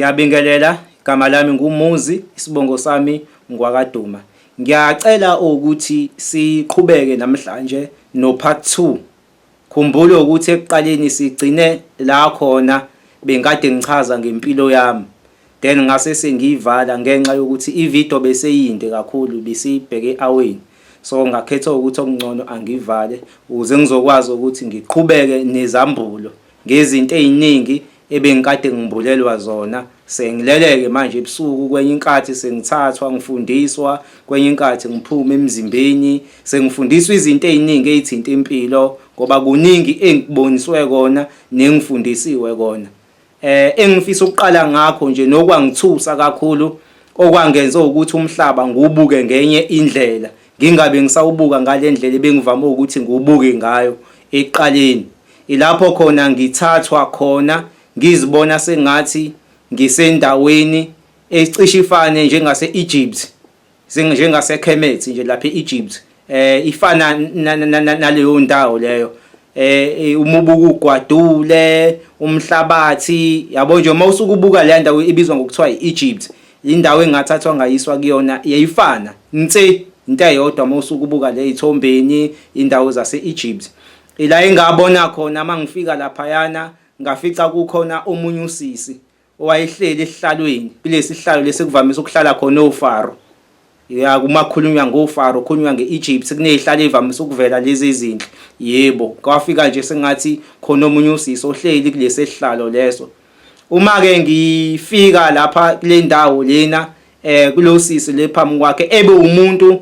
Ngiyabingelela, igama lami nguMuzi, isibongo sami ngwakaDuma. Ngiyacela ukuthi siqhubeke namhlanje no part 2. Khumbula ukuthi ekuqaleni sigcine la khona bengikade ngichaza ngempilo yami. Then ngase sengiyivala ngenxa yokuthi ivideo beseyinde kakhulu ibisibheke e-aweni. So ngakhetha ukuthi okungcono angivale ukuze ngizokwazi ukuthi ngiqhubeke nezambulo ngezinto eziningi ebengikade ngimbulelwa zona. Sengileleke manje ebusuku, kwenye inkathi sengithathwa ngifundiswa, kwenye inkathi ngiphuma emzimbeni, sengifundiswa izinto eziningi ezithinta impilo ngoba kuningi engikuboniswe kona nengifundisiwe kona. Engifisa ukuqala ngakho nje nokwangithusa kakhulu okwangenza ukuthi umhlaba ngiwubuke ngenye indlela, ngingabe ngisawubuka ngale ndlela ebengivame ukuthi ngiwubuke ngayo ekuqaleni. Ilapho khona ngithathwa khona ngizibona sengathi ngisendaweni ecishe ifane njengase-Egypt, njengaseKhemethi nje lapha e-Egypt. Ifana naleyo ndawo leyo. Uma ubuka ugwadule, umhlabathi, yabo nje uma usuke ubuka leya ndawo ibizwa ngokuthiwa i-Egypt, indawo engathathwa ngayiswa kuyona yayifana nse into eyodwa uma usuke ubuka le y'thombeni indawo zase-Egypt. Ila engabona khona uma ngifika laphayana ngafica kukhona omunye usisi owayehleli esihlalweni kulesi sihlalo lesi kuvamise ukuhlala khona oFaro. Ya uma kukhulunywa ngoFaro kukhulunywa nge-Egypt kunezihlalo ezivamise ukuvela lezi ezinhle. Yebo, kwafika nje sengathi khona omunye usisi ohleli kulesi sihlalo leso. Uma-ke ngifika lapha kule ndawo lena kulo sisi le phambi kwakhe ebe umuntu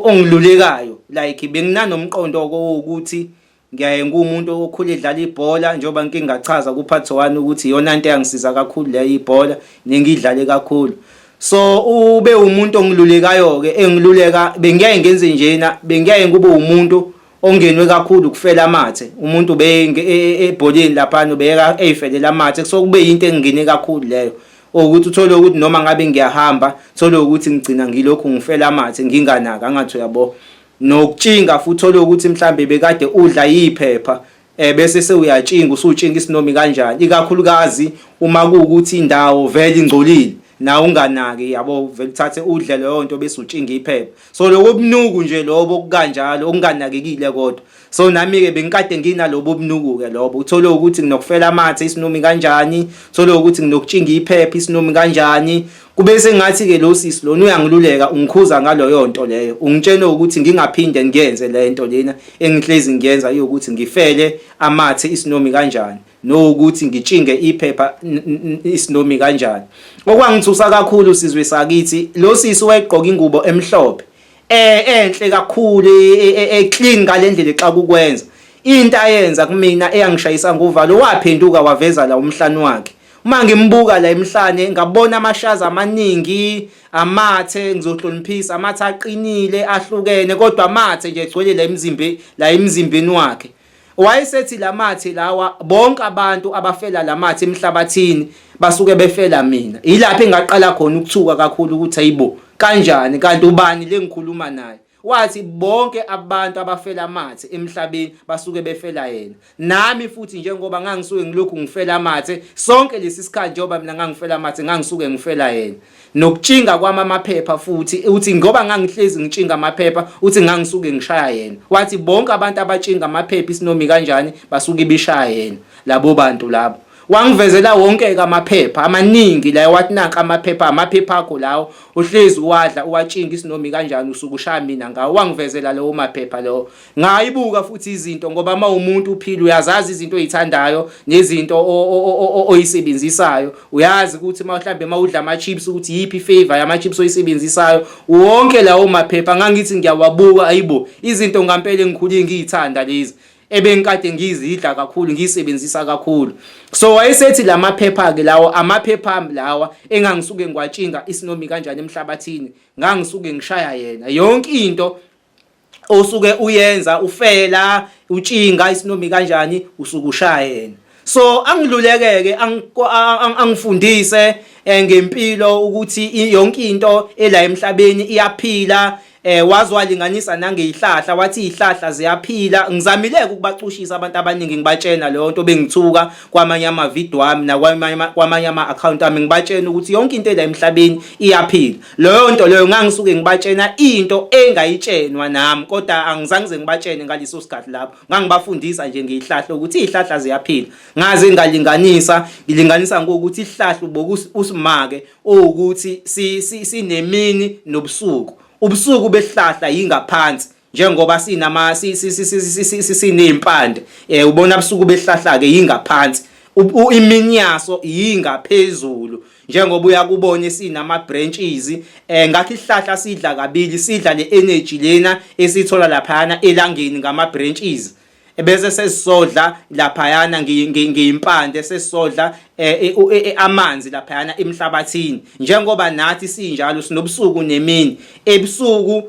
ongilulekayo like benginanomqondo wokuthi ngiyaye nguwumuntu okhule edlala ibhola njengoba ngike ngachaza ku-part 1 ukuthi iyona nto eyangisiza kakhulu leyo ibhola nengidlale kakhulu. So ube umuntu ongilulekayo-ke engiluleka bengiyaye ngenze njena bengiyaye kube umuntu ongenwe kakhulu kufela amathe umuntu ebholeni laphana ubeka eyifelela amathe so kube yinto engingene kakhulu leyo ukuthi uthole ukuthi noma ngabe ngiyahamba thole ukuthi ngigcina ngilokhu ngifela amathe nginganaki angathi uyabo nokutshinga futhi uthole ukuthi mhlambe bekade udla iphepha bese sewuyatshinga usutshinga isinomi kanjani ikakhulukazi uma kuwukuthi indawo vele ingcolile nawe unganaki yabo vele uthathe udle leyo nto bese utshinga iphepha so lokho bunuku nje lobo kukanjalo okunganakekile kodwa so nami ke bengikade nginalobo bunuku ke lobo uthole ukuthi nginokufela amathe isinomi kanjani uthole ukuthi nginokutshinga iphepha isinomi kanjani kube sengathi ke lo sisi lona uyangiluleka ungikhuza ngaloyo nto leyo ungitshela ukuthi ngingaphinde ngiyenze le nto lena engihlezi ngiyenza yokuthi ngifele amathe isinomi kanjani nokuthi ngitshinge iphepha isinomi kanjani. Okwangithusa kakhulu sizwe sakithi lo sisi wayegqoka ingubo emhlophe enhle kakhulu e clean ngalendlela xa kukwenza. Into ayenza kumina eyangishayisa ngovalo waphenduka waveza la umhlane wakhe. Uma ngimbuka la emhlane ngabona amashaza amaningi amathe ngizohloniphisa amathe aqinile ahlukene kodwa amathe nje egcwele la emzimbeni la emzimbeni wakhe. Wayesethi lamathe lawa bonke abantu abafela lamathe emhlabathini basuke befela mina. Yilapho engaqala khona ukuthuka kakhulu ukuthi ayibo kanjani kanti ubani lengikhuluma naye. Wathi bonke abantu abafela amathe emhlabeni basuke befela yena. Nami futhi njengoba ngangisuke ngilokhu ngifela amathe sonke lesi sikhathi njengoba mina ngangifela amathe ngangisuke ngifela yena. Nokutshinga kwami amaphepha futhi uthi ngoba ngangihlezi ngitshinga amaphepha uthi ngangisuke ngishaya yena. Wathi bonke abantu abatshinga amaphepha isinomi kanjani basuke beshaya yena labo bantu labo. Wangivezela wonke-ke amaphepha amaningi la wathi nanka amaphepha amaphepha akho lawo uhlezi uwadla uwatshinga isinomi kanjani usuke ushaya mina ngawo. Wangivezela lawo maphepha lawo. Ngayibuka futhi izinto ngoba uma umuntu uphila uyazazi izinto oyithandayo nezinto oyisebenzisayo. Uyazi ukuthi uma mhlambe uma udla ama chips ukuthi yiphi flavor yama chips oyisebenzisayo. Wonke lawo maphepha ngangithi ngiyawabuka ayibo izinto ngampela engikhule ngiyithanda lezi ebengikade ngizidla kakhulu ngiyisebenzisa kakhulu. So wayesethi lamaphepha ke lawo amaphepha ami lawa engangisuke ngiwatshinga isinomi kanjani emhlabathini ngangisuke ngishaya yena yonke into osuke uyenza ufela utshinga isinomi kanjani usuke ushaya yena. So angilulekeke angifundise ngempilo ukuthi yonke into ela emhlabeni iyaphila. Waze walinganisa nangeyihlahla, wathi izihlahla ziyaphila. Ngizamile ukubacushisa abantu abaningi, ngibatshena leyo nto, bengithuka kwamanye ama-video wami nakwamanye ama-account ami, ngibatshena ukuthi yonke into ela emhlabeni iyaphila. Leyo nto leyo ngangisuke ngibatshena into engayitshenwa nami, kodwa angizange ngize ngibatshene ngaleso sikhathi lapho. Ngangibafundisa nje ngeyihlahla ukuthi izihlahla ziyaphila. Ngaze ngalinganisa, ngilinganisa ngokuthi isihlahla uboku usimake owukuthi sinemini nobusuku. Ubusuku besihlahla yingaphansi njengoba sinama sinezimpande, ubona ubusuku besihlahla ke yingaphansi, imini yaso yingaphezulu njengoba uyakubona sinama branches. Ngakho isihlahla sidla kabili, sidla le energy lena esithola laphayana elangeni ngama branches, bese sesisodla laphayana ngiyimpande, sesisodla amanzi laphayana emhlabathini. Njengoba nathi sinjalo, sinobusuku nemini. Ebusuku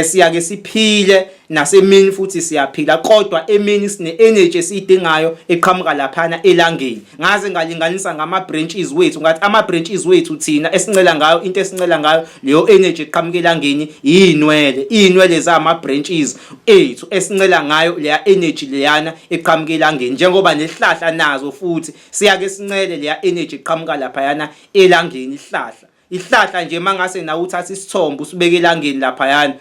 siyake siphile, nasemini futhi siyaphila, kodwa emini sine energy esiyidingayo eqhamuka laphana elangeni. Ngaze ngalinganisa ngama branches wethu, ngathi ama branches wethu thina esincela ngayo, into esincela ngayo leyo energy eqhamuka elangeni inwele, inwele zama branches ethu esincela ngayo leya energy leyana eqhamuka elangeni. Njengoba nesihlahla nazo futhi siyake sincele leya energy eqhamuka laphayana elangeni. Isihlahla nje mangase nawe uthatha isithombe usibeke elangeni laphayana,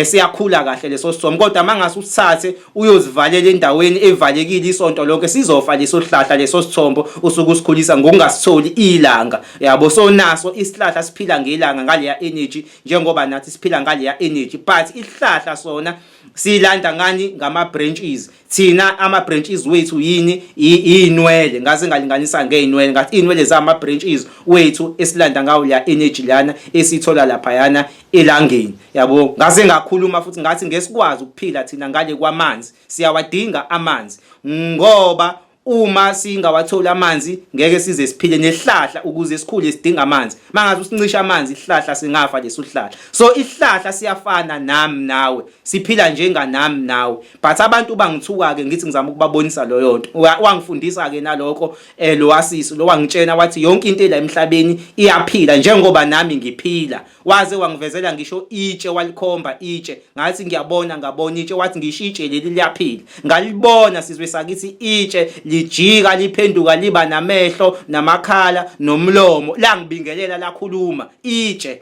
siyakhula kahle leso sithombe, kodwa mangase usithathe uyozivalela endaweni evalekile isonto lonke, sizofa leso sihlahla, leso sithombo usuke usikhulisa ngokungasitholi ilanga, yabo. So naso isihlahla siphila ngelanga, ngaleya energy, njengoba nathi siphila ngaleya energy, but isihlahla sona silanda ngani? Ngama branches. Thina ama branches wethu yini? Inwele. Ngaze ngalinganisa ngeinwele, ngathi inwele zama branches wethu esilanda ngawo la energy lana esithola laphayana elangeni, yabo. Ngaze ngakhuluma futhi ngathi ngesikwazi ukuphila thina ngale kwamanzi, siyawadinga amanzi, ngoba uma singawatholi amanzi ngeke size siphile. Nesihlahla ukuze sikhule sidinga amanzi. Mangaze usincisha amanzi isihlahla, singafa leso sihlahla. So isihlahla siyafana nami nawe, siphila njenganami nawe, but abantu bangithuka ke ngithi ngizama ukubabonisa leyo nto. Wangifundisa ke nalokho lo wasisi lo, wangitshena wathi yonke into la emhlabeni iyaphila njengoba nami ngiphila. Waze wangivezela ngisho itshe, walikhomba itshe, ngathi ngiyabona, ngabona itshe, wathi ngisho itshe leli liyaphila. Ngalibona, sizwe sakithi, itshe lijika liphenduka liba namehlo namakhala nomlomo, langibingelela, lakhuluma itshe.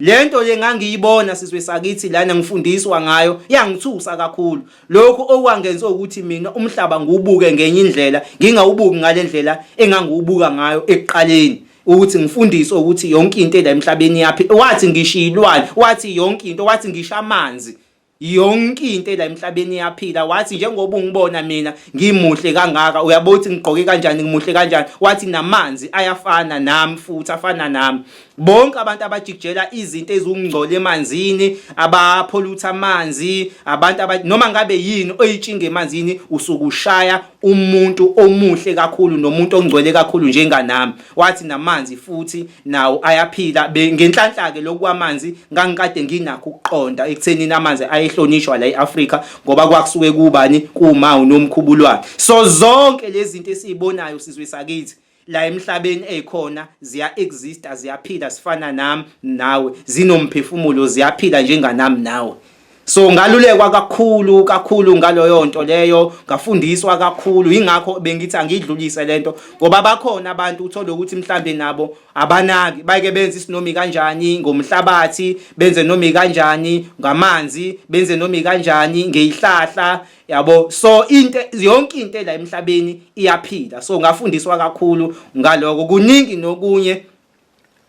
Lento le ngangiyibona, sizwe sakithi, lana ngifundiswa ngayo, yangithusa kakhulu. Lokhu okwangenza ukuthi mina umhlaba ngiwubuke ngenye indlela, ngingawubuki ngale ndlela engangiwubuka ngayo ekuqaleni, ukuthi ngifundiswe ukuthi yonke into la emhlabeni yaphi. Wathi ngisho ilwane, wathi yonke into, wathi ngisho amanzi, yonke into la emhlabeni iyaphila. Wathi njengoba ungibona mina ngimuhle kangaka, uyabona ukuthi ngigqoke kanjani, ngimuhle kanjani, wathi namanzi ayafana nami futhi afana nami. Bonke abantu abajikijela izinto eziwungcola emanzini, abapollute amanzi, abantu noma ngabe yini oyitshinga emanzini, usuke ushaya umuntu omuhle kakhulu nomuntu ongcwele kakhulu njenganami. Wathi namanzi futhi nawo ayaphila. Ngenhlanhla ke lokwamanzi ngangikade nginakho ukuqonda ekuthenini amanzi ayehlonishwa la eAfrika, ngoba kwakusuke kubani kuma unomkhubulwane. So zonke lezi zinto esizibonayo, sizwe sakithi, la emhlabeni ezikhona ziya exista, ziyaphila, sifana nami nawe, zinomphefumulo, ziyaphila njenganami nawe. So ngalulekwa kakhulu kakhulu ngaloyo nto leyo, ngafundiswa kakhulu. Ingakho bengithi angidlulise lento, ngoba bakhona abantu uthola ukuthi mhlambe nabo abanaki, bayeke benze isinomi kanjani ngomhlabathi, benze nomi kanjani ngamanzi, benze nomi kanjani ngeyihlahla, yabo. So into yonke into la emhlabeni iyaphila. So ngafundiswa kakhulu ngaloko, kuningi nokunye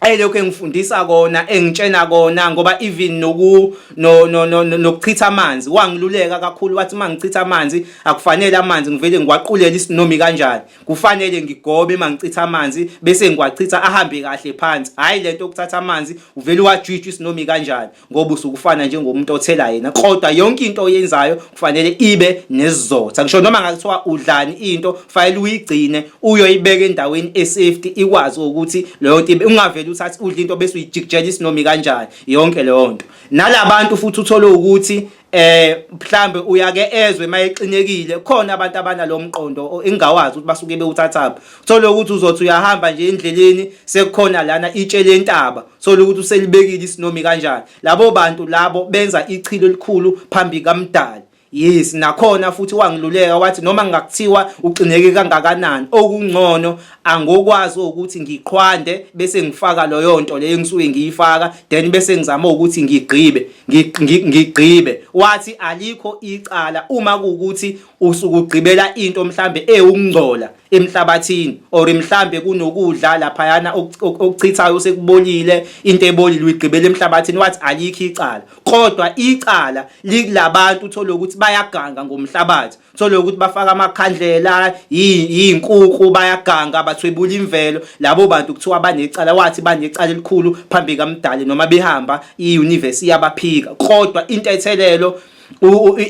elokhu engifundisa kona, engitshena kona, ngoba even noku no no no nokuchitha amanzi wangiluleka kakhulu. Wathi mangichitha amanzi akufanele amanzi ngivele ngiwaqulela isinomi kanjani, kufanele ngigobe mangichitha amanzi, bese ngiwachitha ahambe kahle phansi, hayi lento yokuthatha amanzi uvele uwajwitshe isinomi kanjani, ngoba usukufana njengomuntu othela yena. Kodwa yonke into oyenzayo kufanele ibe nesizotha, ngisho noma ngakuthiwa udlani into, kufanele uyigcine uyoyibeka endaweni esafety, ikwazi ukuthi leyo nto ungavele uthathe udle into bese uyijikijela isinomi kanjani, yonke leyo nto. Nalabantu futhi uthole ukuthi Mhlambe uyake ezwe mayexinekile khona abantu abanalomqondo engawazi ukuthi basuke bewuthathaphi. Uthola ukuthi uzothi uyahamba nje endleleni sekukhona lana itshe lentaba, thola ukuthi uselibekile isinomi kanjani. Labo bantu labo benza ichilo elikhulu phambi kaMdali. Yes, nakhona futhi wangiluleka wathi noma ngakuthiwa uxineke kangakanani okungcono angokwazi ukuthi ngiqhwande bese ngifaka loyo nto leyo engisuke ngiyifaka then bese ngizama ukuthi ngigqibe ngigqibe. Wathi alikho icala uma kuwukuthi usukugqibela into mhlambe ewukungcola emhlabathini or mhlambe kunokudla laphayana okuchithayo sekubolile into ebolile uyigqibela emhlabathini wathi alikho icala kodwa icala likulabantu uthole ukuthi bayaganga ngomhlabathi uthole ukuthi bafaka amakhandlela izinkukhu bayaganga bathwebula imvelo labo bantu kuthiwa banecala wathi banecala elikhulu phambi kaMdali noma behamba i-universe iyabaphika kodwa intethelelo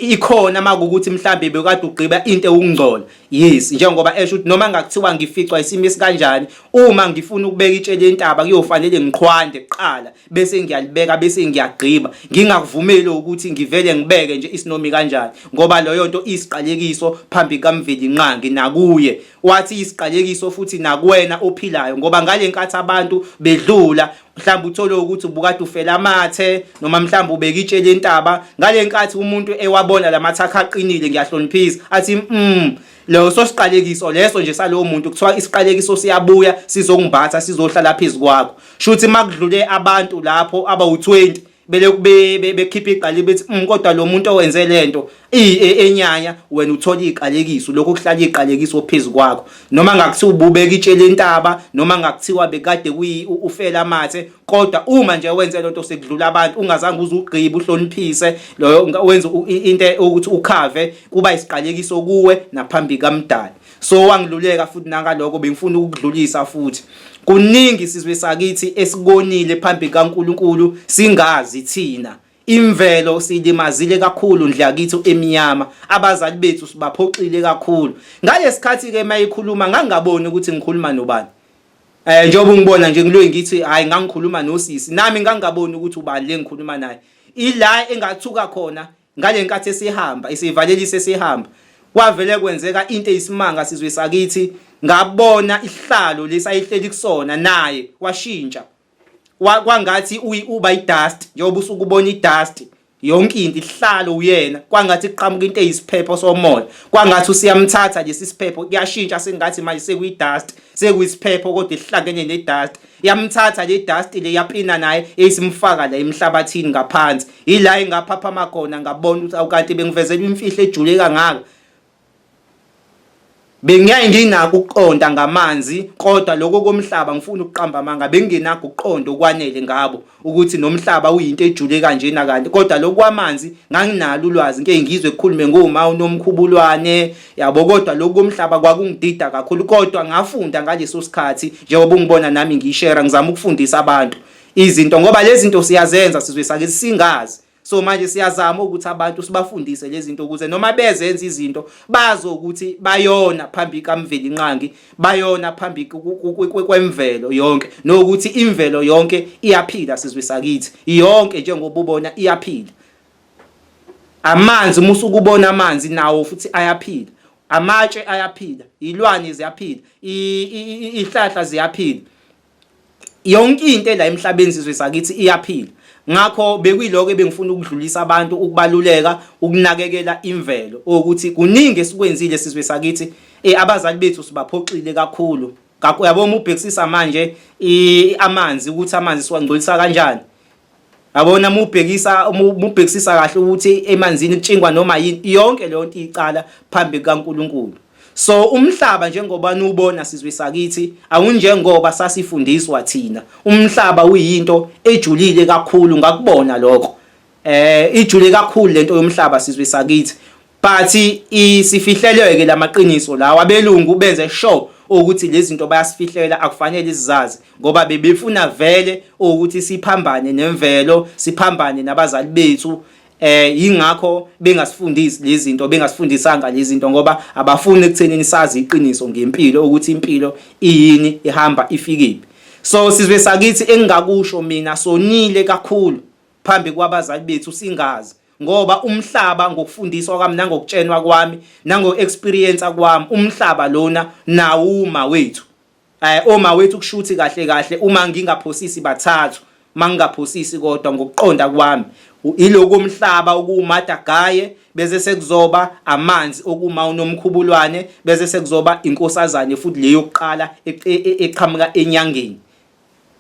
ikhona makukuthi mhlambe bekade ugqiba into ewungcola yes njengoba esho ukuthi noma ngakuthiwa ngificwa isimo esikanjani uma ngifuna ukubeka itshe lentaba kuyofanele ngiqhwande kuqala bese ngiyalibeka bese ngiyagqiba ngingakuvumeli ukuthi ngivele ngibeke nje isinomi kanjani ngoba leyo nto isiqalekiso phambi kaMvelinqangi nakuye wathi isiqalekiso futhi nakuwena ophilayo ngoba ngalenkathi abantu bedlula mhlawumbe uthole ukuthi ubukade ufela amathe noma mhlawumbe ubeka itshe lentaba ngalenkathi umuntu ewabona lamathakha aqinile ngiyahloniphisa athi leso siqalekiso leso nje salowo muntu kuthiwa isiqalekiso siyabuya sizongimbatha sizohlala phezu kwakho shuthi makudlule abantu lapho abawu-20 belokhu bekhipha iqali bethi kodwa lo muntu owenze lento enyanya wena uthola iqalekiso lokho kuhlala iqalekiso phezu kwakho noma ngakuthiwa ububeka itshe lentaba noma ngakuthiwa bekade ufela amathe kodwa uma nje wenze lento sekudlula abantu ungazange uze ugqibe uhloniphise loyo wenza into ukuthi ukhave kuba isiqalekiso kuwe naphambi kaMdali so wangiluleka futhi nangaloko bengifuna ukudlulisa futhi kuningi sizwe sakithi esikonile phambi kaNkuluNkulu singazi thina imvelo silimazile kakhulu ndlakithi emnyama abazali bethu sibaphoxile kakhulu ngalesikhathi ke mayikhuluma ngangaboni ukuthi ngikhuluma nobani njengoba ungibona nje ngiloyi ngithi hayi ngangikhuluma nosisi nami ngangaboni ukuthi ubani le ngikhuluma naye ila engathuka khona Ngale nkathi esihamba, esivalelisa esihamba, kwavele kwenzeka into eyisimanga sizwe sakithi, ngabona isihlalo lesi ayehleli kusona naye washintsha. Kwangathi uba i-dust, njengoba usuke ubona i-dust, yonke into isihlalo uyena, kwangathi kuqhamuka into eyisiphepho somoya. Kwangathi usiyamthatha lesi siphepho, kuyashintsha sengathi manje sekuyi-dust, sekuyisiphepho kodwa esihlangene ne-dust. Yamthatha le dust le yapina naye eyisimfaka la emhlabathini ngaphansi. Ila engaphaphama khona ngabona ukuthi awukanti bengivezelwa imfihlo ejule kangaka. Bengiyaye nginako ukuqonda ngamanzi kodwa lokho komhlaba ngifuna ukuqamba amanga bengingenakho ukuqonda okwanele ngabo ukuthi nomhlaba uyinto ejule kanjena kanti kodwa lokhu kwamanzi nganginalo ulwazi ngike ngizwe kukhulume ngoma unomkhubulwane yabo kodwa lokhu komhlaba kwakungidida kakhulu kodwa ngafunda ngaleso sikhathi njengoba ungibona nami ngiyishare ngizama ukufundisa abantu izinto ngoba lezi zinto siyazenza sizwe sake singazi so manje siyazama ukuthi abantu sibafundise lezi zinto ukuze noma bezenza izinto bazi ukuthi bayona phambi kaMvelinqangi bayona phambi kwemvelo yonke nokuthi imvelo yonke iyaphila sizwe sakithi yonke njengoba ubona iyaphila amanzi uma usukubona amanzi nawo futhi ayaphila amatshe ayaphila ilwane ziyaphila ihlahla ziyaphila yonke into la emhlabeni sizwe sakithi iyaphila ngakho bekuyiloko ebengifuna ukudlulisa abantu ukubaluleka ukunakekela imvelo ukuthi kuningi esikwenzile sizwe sakithi abazali bethu sibaphoxile kakhulu ngakho uyabona uma ubhekisisa manje amanzi ukuthi amanzi siwangcolisa kanjani yabona uma ubhekisa uma ubhekisisa kahle ukuthi emanzini kutshingwa noma yini yonke leyo nto icala phambi kukaNkuluNkulu so umhlaba njengoba nubona sizwe sakithi awunjengoba sasifundiswa thina umhlaba uyinto ejulile kakhulu ngakubona lokho ijule kakhulu lento yomhlaba sizwe sakithi but isifihleleke lamaqiniso lawa abelungu benze sure ukuthi lezi zinto bayasifihlela akufanele sizazi ngoba bebefuna vele ukuthi siphambane nemvelo siphambane nabazali bethu yingakho bengasifundisi lezi zinto bengasifundisanga lezi zinto ngoba abafuni ekuthenini sazi iqiniso ngempilo ukuthi impilo iyini ihamba ifikiphi so sizwe sakithi engingakusho mina sonile kakhulu phambi kwabazali bethu singazi. Ngoba umhlaba ngokufundiswa kwami nangokutshenwa kwami nango-experience kwami, umhlaba lona nawo uma wethu. Oma wethu kushuthi kahle kahle uma ngingaphosisi bathathu, mangingaphosisi kodwa ngokuqonda kwami ilokhu omhlaba okuwumadagaye, bese sekuzoba amanzi okuma unomkhubulwane, bese sekuzoba inkosazane futhi leyo yokuqala eqhamuka enyangeni,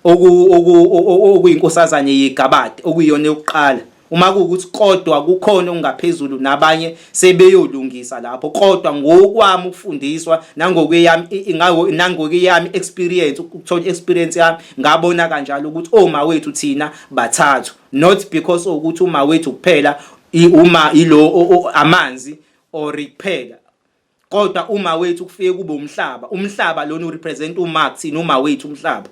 okuyinkosazane yegabade okuyiyona yokuqala. Uma kuwukuthi kodwa kukhona okungaphezulu nabanye sebeyolungisa lapho, kodwa ngokwami ukufundiswa nangokweyami nangokweyami experience, ukuthola experience yami, ngabona kanjalo ukuthi oma wethu thina bathathu, not because ukuthi uma wethu kuphela uma ilo amanzi or kuphela, kodwa uma wethu kufike kube umhlaba. Umhlaba lona urepresent uma kuthina uma wethu umhlaba.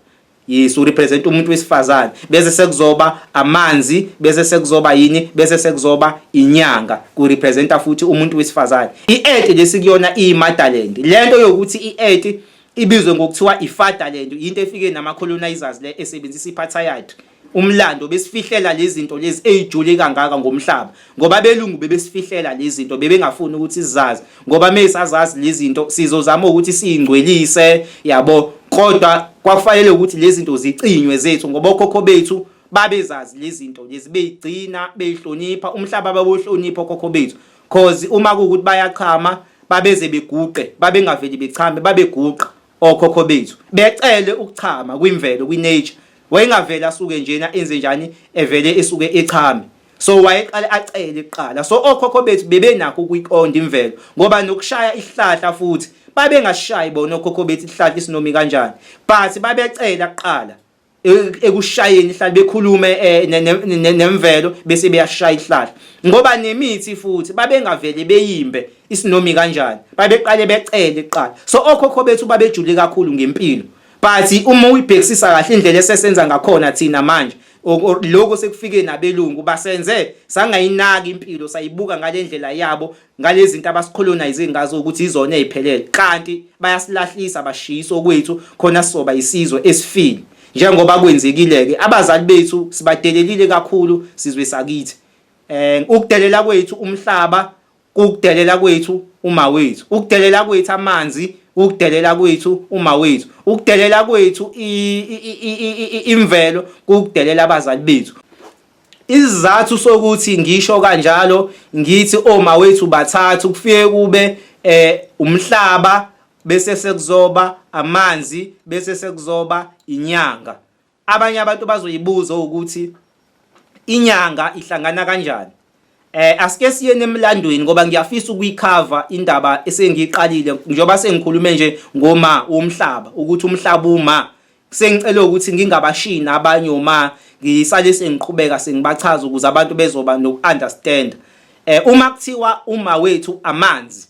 Yes, urepresent umuntu wesifazane, bese sekuzoba amanzi, bese sekuzoba yini, bese sekuzoba inyanga, kurepresenta futhi umuntu wesifazane. I-earth lesikuyona iyi-motherland. Lento yokuthi i-earth ibizwe ngokuthiwa i-fatherland into efike nama-colonizers le esebenzisa i-apartheid. Umlando besifihlela lezi zinto lezi ezijule kangaka ngomhlaba, ngoba abelungu bebesifihlela lezi zinto, bebengafuni ukuthi sizazi, ngoba mesazazi lezi zinto sizozama ukuthi siyingcwelise, yabo. Kodwa kwakufanele ukuthi lezi zinto zicinywe zethu, ngoba okhokho bethu babezazi lezi zinto lezi, beyigcina, beyihlonipha umhlaba, babohlonipha okhokho bethu, cause uma kuwukuthi bayachama babeze beguqe, babengaveli bechame, babeguqa okhokho bethu becele ukuchama kwimvelo, kwi-nature. Wayengavele asuke njena enze njani, evele esuke echame, so wayeqale acele kuqala. So okhokho bethu bebenakho ukuyiqonda imvelo, ngoba nokushaya isihlahla futhi babengashayi bona okhokho bethu isihlahla isinomi kanjani, but babecela kuqala ekushayeni ihlahla, bekhulume nemvelo bese beyashaya ihlahla. Ngoba nemithi futhi babengavele beyimbe isinomi kanjani, babeqale becele kuqala. So okhokho bethu babejule kakhulu ngempilo, but uma uyibhekisisa kahle indlela esesenza ngakhona thina manje, lokho sekufike nabelungu basenze sangayinaki impilo, sayibuka ngalendlela yabo, ngalezi zinto abasicolonize ngazo ukuthi izona eziphelele, kanti bayasilahlisa, bashiyisa okwethu khona, sizoba isizwe esifile njengoba kwenzekile ke. Abazali bethu sibadelelile kakhulu, sizwe sakithi. Ukudelela kwethu umhlaba, ukudelela kwethu uma wethu, ukudelela kwethu amanzi, ukudelela kwethu uma wethu, ukudelela kwethu imvelo, kukudelela abazali bethu. Isizathu sokuthi ngisho kanjalo ngithi oma wethu bathathu, kufike kube umhlaba, bese sekuzoba amanzi, bese sekuzoba inyanga. Abanye abantu bazoyibuza ukuthi inyanga ihlangana kanjani. Asike siye nemlandweni, ngoba ngiyafisa ukuyicover indaba esengiyiqalile, njengoba sengikhulume nje ngoma womhlaba, ukuthi umhlaba uma sengicela ukuthi ngingabashiyi nabanye oma, ngisale sengiqhubeka sengibachaza ukuze abantu bezoba noku-understand. Uma kuthiwa uma wethu amanzi,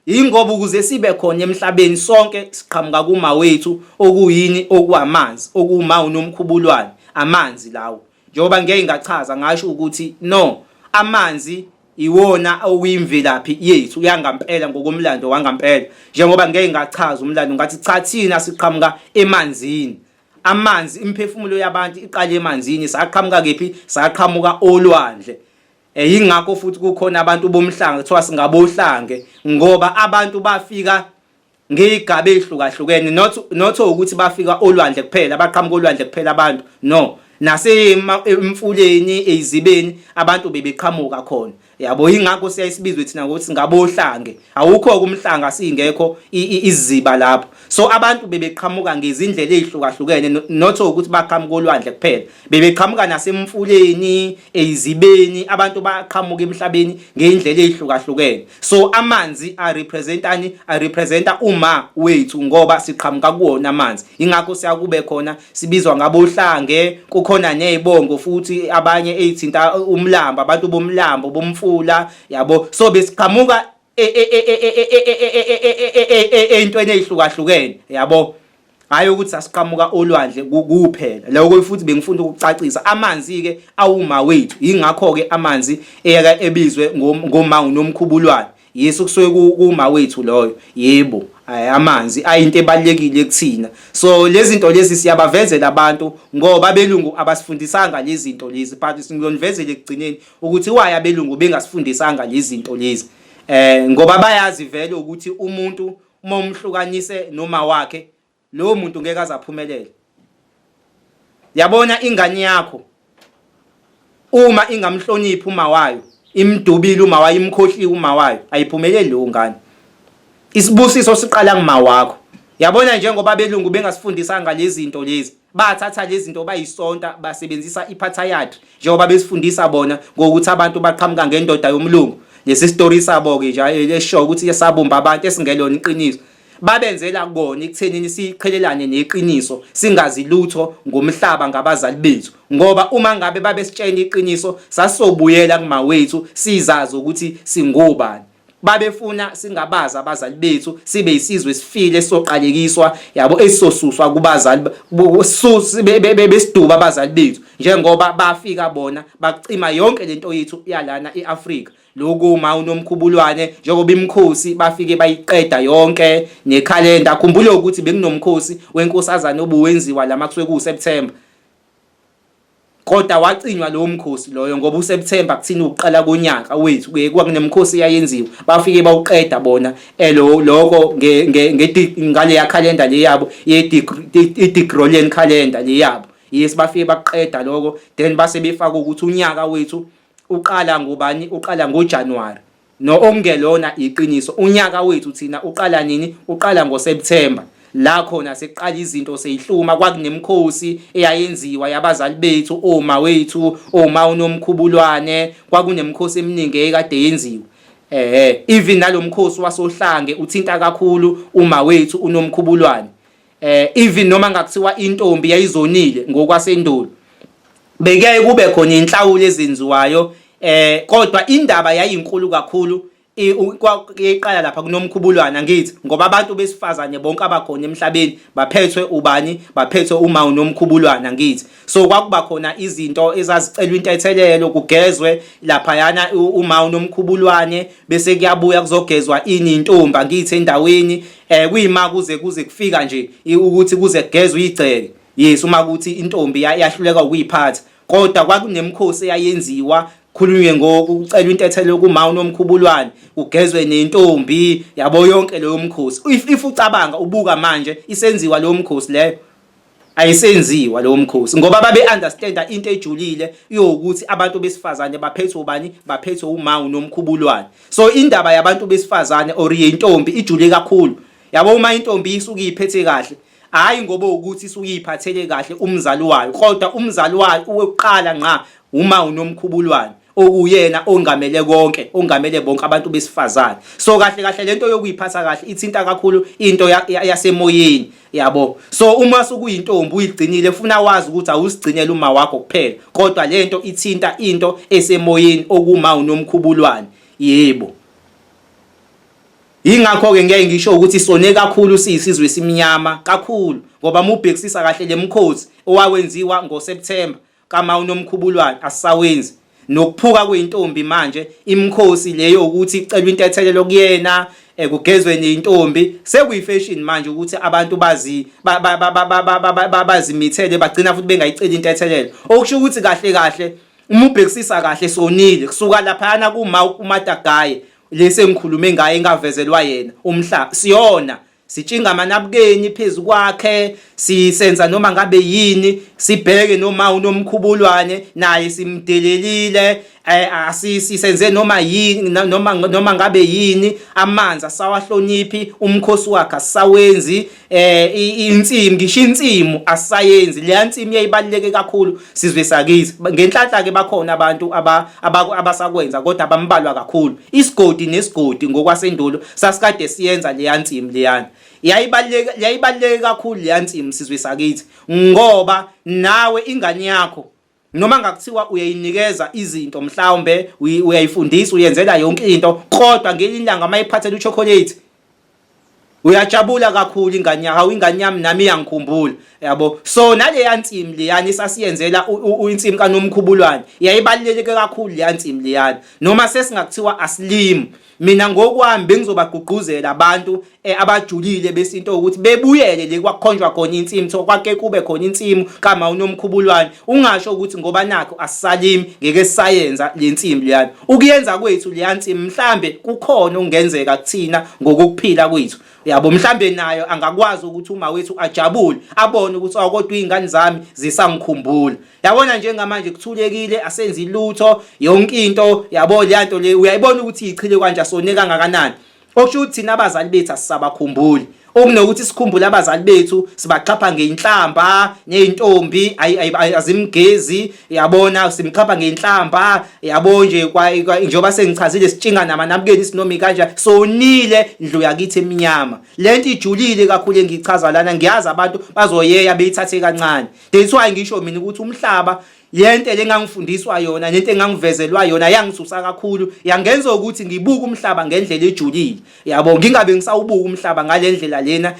yingoba ukuze sibe khona emhlabeni sonke siqhamuka kuma wethu okuyini, okwamanzi, okuma unomkhubulwane, amanzi lawo. Njengoba ngeke ngachaza ngasho ukuthi no, amanzi iwona okuyimvelaphi yethu yangampela ngokomlando wangampela. Njengoba ngeke ngachaza umlando ngathi cha, thina siqhamuka emanzini. Amanzi, imiphefumulo yabantu iqale emanzini. Saqhamuka kephi? Saqhamuka olwandle. Yingakho futhi kukhona abantu bomhlanga kuthiwa singabohlange, ngoba abantu bafika ngey'gaba ey'hlukahlukene, not ukuthi bafika olwandle kuphela, baqhamuka olwandle kuphela abantu, no, nasemfuleni, ey'zibeni abantu bebeqhamuka khona, yabo. Yingakho siyaye sibizwe thina ngokuthi singabohlange. Awukho-ke umhlanga singekho iziba lapho. So abantu bebeqhamuka ngezindlela ey'hlukahlukene, not ukuthi baqhamuka olwandle kuphela, bebeqhamuka nasemfuleni, ey'zibeni, abantu baqhamuka emhlabeni ngey'ndlela ey'hlukahlukene. So amanzi arepresentani? Arepresenta uma wethu, ngoba siqhamuka kuwona amanzi. Ingakho siyakube khona sibizwa ngabohlange. Kukhona nezibongo futhi abanye ezithinta umlambo, abantu bomlambo, bomfula, yabo. So besiqhamuka ey'ntweni ey'hlukahlukene, yabo, hhayi ukuthi sasiqhamuka olwandle kuphela. Lokho futhi bengifuna ukucacisa. Amanzi-ke awuma wethu, yingakho-ke amanzi eyake ebizwe ngoma unomkhubulwane. Yesu, kusuke kuma wethu loyo, yebo. Amanzi ayinto ebalulekile kuthina. So lezi zinto lezi siyabavezela abantu ngoba abelungu abasifundisanga lezi zinto lezi, but singiyonivezela ekugcineni ukuthi why abelungu bengasifundisanga lezi zinto lezi. Ngoba bayazi vele ukuthi umuntu uma umhlukanise noma wakhe, lowo muntu ngeke azaphumelele. Yabona ingane yakho uma ingamhloniphi uma wayo, imdubile uma wayo, imkhohliwe uma wayo, ayiphumeleli leyo ngane. Isibusiso siqala kuma wakho. Yabona njengoba abelungu bengasifundisanga lezi zinto lezi, bathatha lezi zinto bayisonta, basebenzisa iphathayatri njengoba besifundisa bona ngokuthi abantu baqhamuka ngendoda yomlungu. Lesi story sabo ke nje esho ukuthi esabumba abantu esingelona iqiniso. Babenzela kona ekuthenini siqhelelane neqiniso, singazi lutho ngomhlaba ngabazali bethu, ngoba uma ngabe babesitshena iqiniso sasisobuyela kumawethu sizazi ukuthi singobani. Babefuna singabazi abazali bethu, sibe isizwe esifile esizoqalekiswa, yabo, esizosuswa kubazali besiduba abazali bethu, njengoba bafika bona bacima yonke lento yethu yalana eAfrika. Lokhu uma uNomkhubulwane njengoba imikhosi bafike bayiqeda yonke nekhalenda. Khumbula ukuthi bekunomkhosi wenkosazane obuwenziwa lama kusuke kuwuSeptember. Kodwa wacinywa lowo mkhosi loyo ngoba uSeptember kuthina ukuqala konyaka wethu, kuye kwakunemikhosi eyayenziwa. Bafike bawuqeda bona elo lokho ngaleya khalenda le yabo ye-Gregorian calendar le yabo. Yes, bafike bakuqeda lokho, then base befaka ukuthi unyaka wethu uqala ngobani? Uqala ngoJanuary. No, okungelona iqiniso. Unyaka wethu thina uqala nini? Uqala ngoSeptember. La khona sekuqala izinto seyihluma, kwakunemikhosi eyayenziwa yabazali bethu, oma wethu, oma uNomkhubulwane, kwakunemikhosi eminingi eyayikade yenziwa. Even nalomkhosi wasoHlange uthinta kakhulu uma wethu uNomkhubulwane. Even noma ngakuthiwa intombi yayizonile ngokwasendulo, bekuyaye kube khona inhlawulo ezenziwayo, kodwa indaba yayinkulu kakhulu iqala lapha kuNomkhubulwana ngithi, ngoba abantu besifazane bonke abakhona emhlabeni baphethwe ubani? Baphethwe uma uNomkhubulwana ngithi. So kwakuba khona izinto ezazicelwa intethelelo, kugezwe laphayana uma uNomkhubulwane, bese kuyabuya kuzogezwa ini intombi angithi endaweni, kuyima kuze kufika nje ukuthi kuze kugezwe igceke. Yes, uma kuthi intombi yahluleka ukuyiphatha. Kodwa kwakunemikhosi eyayenziwa, khulunywe ngokucela intethelelo kuma uNomkhubulwane, kugezwe nentombi, yabo, yonke leyo mkhosi. If ucabanga ubuka manje isenziwa leyo mkhosi leyo, ayisenziwa leyo mkhosi ngoba babe understanda into ejulile yokuthi abantu besifazane baphethwe ubani? Baphethwe uma uNomkhubulwane. So indaba yabantu besifazane or yentombi ijule kakhulu. Yabo, uma intombi isuke iphethe kahle, hayi ngoba ukuthi isuke iphathele kahle umzali wayo, kodwa umzali wayo uweqala ngqa uma uNomkhubulwane okuyena ongamele konke, ongamele bonke abantu besifazane. So kahle kahle lento yokuyiphatha kahle ithinta kakhulu into yasemoyeni, yabo. So uma sukuyintombi uyigcinile, funa wazi ukuthi awusigcinele uma wakho kuphela, kodwa lento ithinta into esemoyeni okuma uNomkhubulwane. Yebo, yingakho-ke ngeke ngisho ukuthi sone kakhulu siyisizwe esimnyama kakhulu, ngoba uma ubhekisisa kahle le mkhosi owawenziwa ngoSeptember kama uNomkhubulwane asisawenzi, nokuphuka kweyintombi manje, imikhosi leyo ukuthi kucelwa intethelelo kuyena, kugezwe neyintombi, sekuyifashion manje ukuthi abantu bazi bazimithele, bagcina futhi bengayiceli intethelelo, okusho ukuthi kahle kahle uma ubhekisisa kahle sonile kusuka laphayana kuma uMatagaye lesi engikhulume ngaye engavezelwa yena umhlaba. Siyona sitshinga amanabukeni phezu kwakhe, sisenza noma ngabe yini, sibheke noma uNomkhubulwane naye simdelelile, asisenze noma yini, noma ngabe yini, amanzi asawahloniphi, umkhosi wakhe asawenzi, insimu, ngisho insimu asayenzi. Leya nsimu yayibaluleke kakhulu sizwe sakithi. Ngenhlanhla ke bakhona abantu abasakwenza, kodwa bambalwa kakhulu. Isigodi nesigodi ngokwasendulo sasikade siyenza leya nsimu leyana. Yayibaluleke kakhulu leya nsimu sizwe sakithi, ngoba nawe ingane yakho noma ngakuthiwa uyayinikeza izinto, mhlawumbe uyayifundisa, uyenzela yonke into, kodwa ngelinye ilanga mayiphathela uchocolate. Uyajabula kakhulu ingane yakho, ingane yami nami iyangikhumbula, yabo. So naleya nsimi leyani sasiyenzela insimi kaNomkhubulwane, yayibaluleke kakhulu leya nsimi leyani. Noma sesingakuthiwa asilimi, mina ngokwami bengizobagqugquzela abantu abajulile besintu ukuthi bebuyele le kwakukhonjwa khona insimu, so kwake kube khona insimu kama uNomkhubulwane. Ungasho ukuthi ngoba nakho asisalimi ngeke sisayenza le nsimbi leyana. Ukuyenza kwethu leya nsimbi mhlambe kukhona okungenzeka kuthina ngokuphila kwethu. Yabo mhlambe nayo angakwazi ukuthi uma wethu ajabule abone ukuthi aw kodwa izingane zami zisangikhumbula. Yabona njengamanje kuthulekile asenzi lutho yonke into yabo leya nto le uyayibona ukuthi ichile kanje asone kangakanani. Okusho ukuthi thina abazali bethu asisabakhumbuli. Okunokuthi sikhumbule abazali bethu sibaxhapha ngeinhlamba nezintombi azimgezi yabona simxhapha ngeinhlamba yabo nje njengoba sengichazile sitshinga namanabukeni sinomi kanje sonile ndlu yakithi emnyama. Lento ijulile kakhulu engichaza lana ngiyazi abantu bazoyeya beyithathe kancane. That's why ngisho mina ukuthi umhlaba Lento engangifundiswa yona nento engangivezelwa yona yangisusa kakhulu yangenza ukuthi ngibuke umhlaba ngendlela ejulile yabo ngingabe ngisawubuka umhlaba ngalendlela lena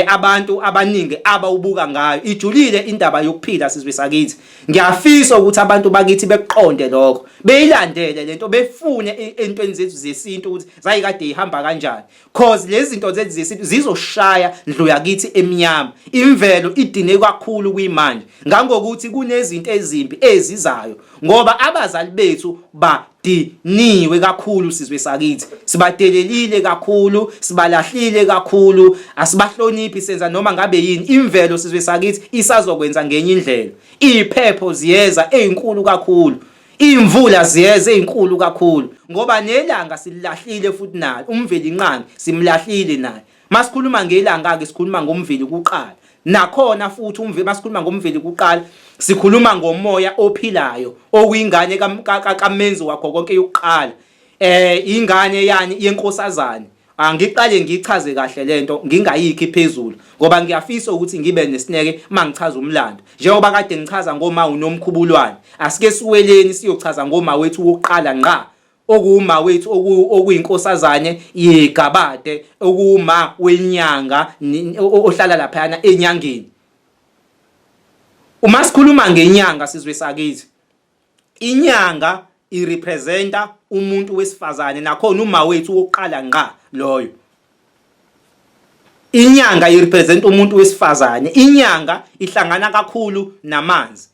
abantu abaningi abawubuka ngayo ijulile indaba yokuphila sizwe sakithi ngiyafisa ukuthi abantu bakithi bekuqonde lokho beyilandele lento befune entweni zethu zesintu ukuthi zayikade ihamba kanjani Cause lezi zinto zethu zesintu zizoshaya ndlu yakithi emnyama. Imvelo idine kakhulu kuyimanje. Ngangokuthi kunezinto ezimbi ezizayo ngoba abazali bethu badiniwe kakhulu sizwe sakithi. Sibadelelile kakhulu, sibalahlile kakhulu, asibahloniphi senza noma ngabe yini. Imvelo sizwe sakithi isazokwenza ngenye indlela. Iphepho ziyeza ezinkulu kakhulu. Iy'mvula ziyeza ey'nkulu kakhulu ngoba nelanga sililahlile futhi naye uMvelinqangi simlahlile naye. Masikhuluma ngelanga-ke sikhuluma ngoMveli kuqala. Nakhona futhi uMveli masikhuluma ngoMveli kuqala sikhuluma ngomoya ophilayo okuyingane kaMenzi wakho konke yokuqala. Ingane yani yenkosazane. Angiqale ngichaze kahle lento ngingayikhi phezulu ngoba ngiyafisa ukuthi ngibe nesineke mangichaza umlando. Njengoba kade ngichaza ngoma uNomkhubulwane, asike siweleni siyochaza ngoma wethu wokuqala ngqa okuwuma wethu okuyinkosazane yegabade okuwuma wenyanga ohlala laphayana enyangeni. Uma sikhuluma ngenyanga sizwe sakithi Inyanga irepresenta umuntu wesifazane nakhona uma wethu wokuqala ngqa loyo. Inyanga irepresenta umuntu wesifazane. Inyanga ihlangana kakhulu namanzi.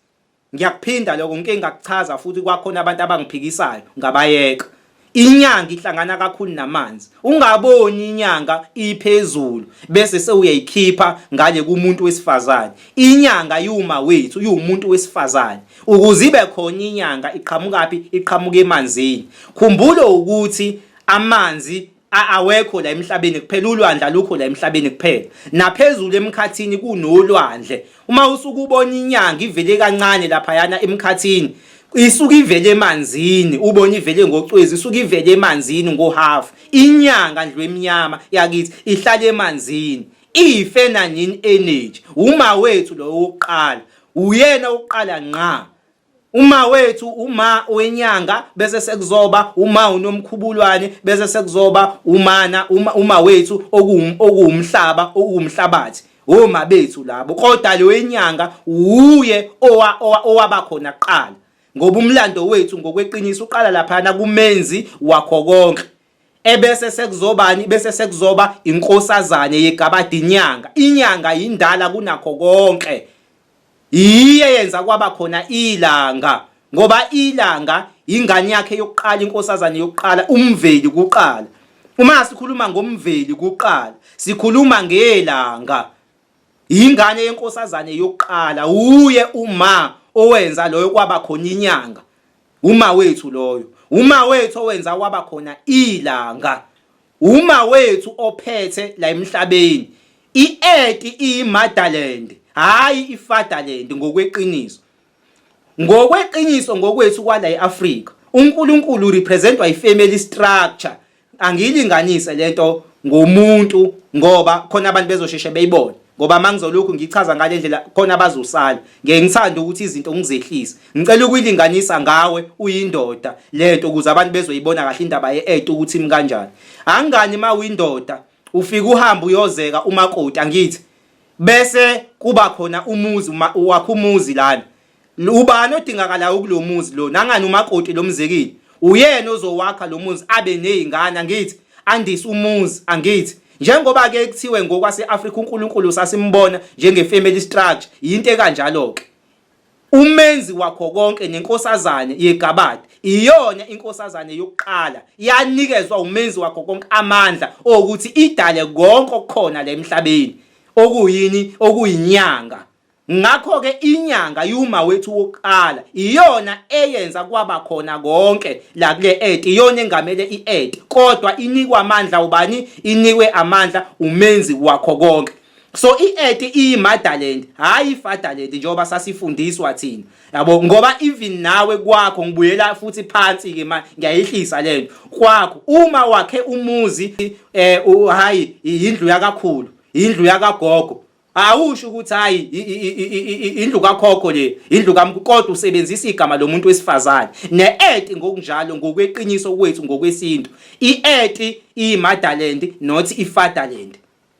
Ngiyakuphinda lokho ngike ngakuchaza futhi kwakhona abantu abangiphikisayo ngabayeka. Inyanga ihlangana kakhulu namanzi. Ungaboni inyanga iphezulu bese sewuyayikhipha ngale kumuntu wesifazane. Inyanga yuma wethu iwumuntu wesifazane. Ukuze ibe khona inyanga iqhamukaphi? Iqhamuka emanzini. Khumbula ukuthi amanzi awekho la emhlabeni kuphela, ulwandle alukho la emhlabeni kuphela. Naphezulu emkhathini kunolwandle. Uma usuke ubona inyanga ivele kancane laphayana emkhathini, isuke ivele emanzini, ubona ivele ngocwezi, isuke ivele emanzini ngohafu. Inyanga ndlu emnyama yakithi ihlala emanzini. Iyi-feminine energy. Uma wethu lo wokuqala, uyena oqala ngqa. Uma wethu uma wenyanga bese sekuzoba uma uNomkhubulwane bese sekuzoba umana uma, uma wethu okuwumhlaba okuwumhlabathi oma bethu labo kodwa lo wenyanga uye owaba khona kuqala ngoba umlando wethu ngokweqiniso uqala laphana kumenzi wakho konke ebese sekuzobani bese sekuzoba inkosazane yegabadi inyanga inyanga yindala kunakho konke Yiye yenza kwaba khona ilanga ngoba ilanga ingane yakhe yokuqala inkosazane yokuqala umveli kuqala. Uma sikhuluma ngomveli kuqala sikhuluma ngelanga. Ingane yenkosazane yokuqala uye uma owenza loyo kwaba khona inyanga. Uma wethu loyo. Uma wethu owenza kwaba khona ilanga. Uma wethu ophethe la emhlabeni. I-earth iyi-motherland, hhayi i-fatherland ngokweqiniso. Ngokweqiniso ngokwethu kwala e-Afrika, uNkulunkulu urepresentwa i-family structure. Angiyilinganise lento ngomuntu ngoba khona abantu bezosheshe beyibone. Ngoba mangizolokhu ngichaza ngale ndlela khona abazosala. Ngeke ngithande ukuthi izinto ngizehlise. Ngicela ukuyilinganisa ngawe uyindoda lento ukuze abantu bezoyibona kahle indaba ye-earth ukuthi imi kanjani. Angani uma uyindoda. Ufika uhamba uyozeka umakoti angithi. Bese kuba khona umuzi wakho umuzi lana. Ubani odingakalayo kulomuzi lo? Nangani umakoti lomzekile. Uyena ozowakha lo muzi abe nezingane angithi andise umuzi angithi. Njengoba ke kuthiwe ngokwase-Afrika uNkulunkulu sasimbona njenge-family structure, yinto ekanjalo-ke. Umenzi wakho konke nenkosazane yegabade iyona inkosazane yokuqala yanikezwa umenzi wakho konke amandla okuthi idale konke okukhona la emhlabeni okuyini okuyinyanga ngakho-ke inyanga yuma wethu wokuqala iyona eyenza kwaba khona konke la kule earth iyona engamele i-earth kodwa inikwa amandla ubani inikwe amandla umenzi wakho konke So i-earth iyi-motherland hhayi i-fatherland njengoba sasifundiswa thina yabo ngoba even nawe kwakho ngibuyela futhi phansi-ke manje ngiyayehlisa le nto kwakho uma wakhe umuzi eh hhayi yindlu yakakhulu indlu yakagogo awusho ukuthi hayi indlu kakhokho le indlu kamkhulu kodwa usebenzisa igama lomuntu wesifazane ne-earth ngokunjalo ngokweqiniso kwethu ngokwesintu i-earth iyi-motherland not i-fatherland